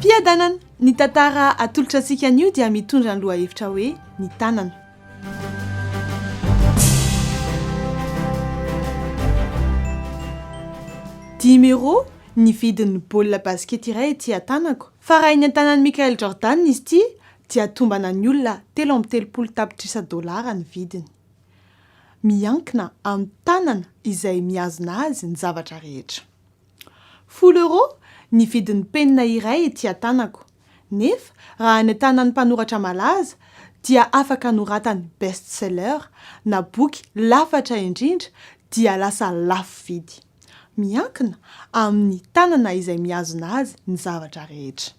Fiadanana! Ny tantara atolotra antsika anio dia mitondra ny lohahevitra hoe Ny tanana. Dimy euros ny vidin'ny baolina basikety iray ety an-tanako. Fa raha eny an-tanan'i Michael Jordan izy ity dia tombana ny olona 33 tapitrisa dolara ny vidiny. Miankina amin'ny tanana izay mihazona azy ny zavatra rehetra. Folo euros ny vidin'ny penina iray ety an-tanako. Nefa raha any an-tanan'ny mpanoratra malaza dia afaka anoratany best seller na boky lafatra indrindra dia lasa lafo vidy. Miankina amin'ny tanana izay mihazona azy ny zavatra rehetra.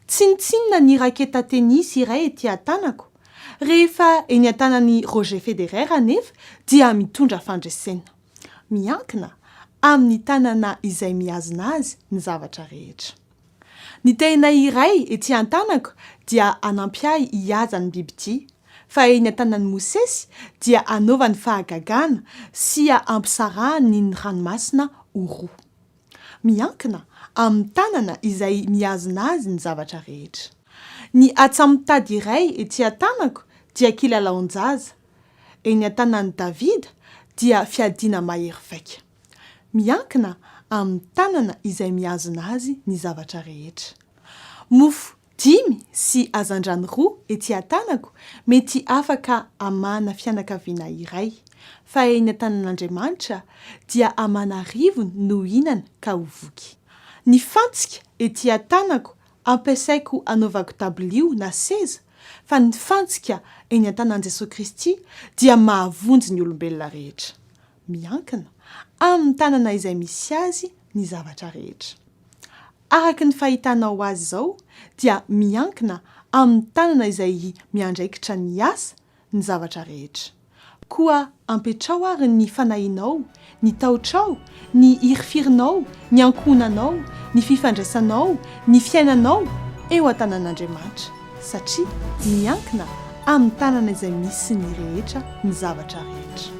Tsinontsinona ny raketa tenisy iray ety an-tanako. Rehefa eny an-tanan'i Roger Federer anefa dia mitondra fandresena. Miankina amin'ny tanana izay mihazona azy ny zavatra rehetra. Ny tehina iray ety an-tanako dia hanampy ahy hihaza ny bibidia, fa eny an-tanan'i Mosesy dia hanaovany fahagagana sy hampisarahany ny ranomasina ho roa. Miankina amin'ny tanana izay mihazona azy ny zavatra rehetra. Ny atsamitady iray ety an-tanako dia kilalaon-jaza, eny an-tanan'i Davida dia fiadiana mahery vaika. Miankina amin'ny tanana izay mihazona azy ny zavatra rehetra. Mofo dimy sy hazandrano roa ety an-tanako mety afaka hamahana fianakaviana iray, fa eny an-tanan'Andriamanitra dia aman'arivony no hihinana ka ho voky. Ny fantsika ety an-tanako ampiasaiko hanaovako dabilio na seza, fa ny fantsika eny an-tanan'i Jesoa Kristy dia mahavonjy ny olombelona rehetra. Miankina amin'ny tanana izay misy azy ny zavatra rehetra. Araka ny fahitanao azy izao dia miankina amin'ny tanana izay miandraikitra ny asa ny zavatra rehetra. Koa ampetrao ary ny fanahinao, ny tahotrao, ny hirifirinao, ny ankohonanao, ny fifandraisanao, ny fiainanao eo an-tanan'Andriamanitra, satria miankina amin'ny tanana izay misy ny rehetra ny zavatra rehetra.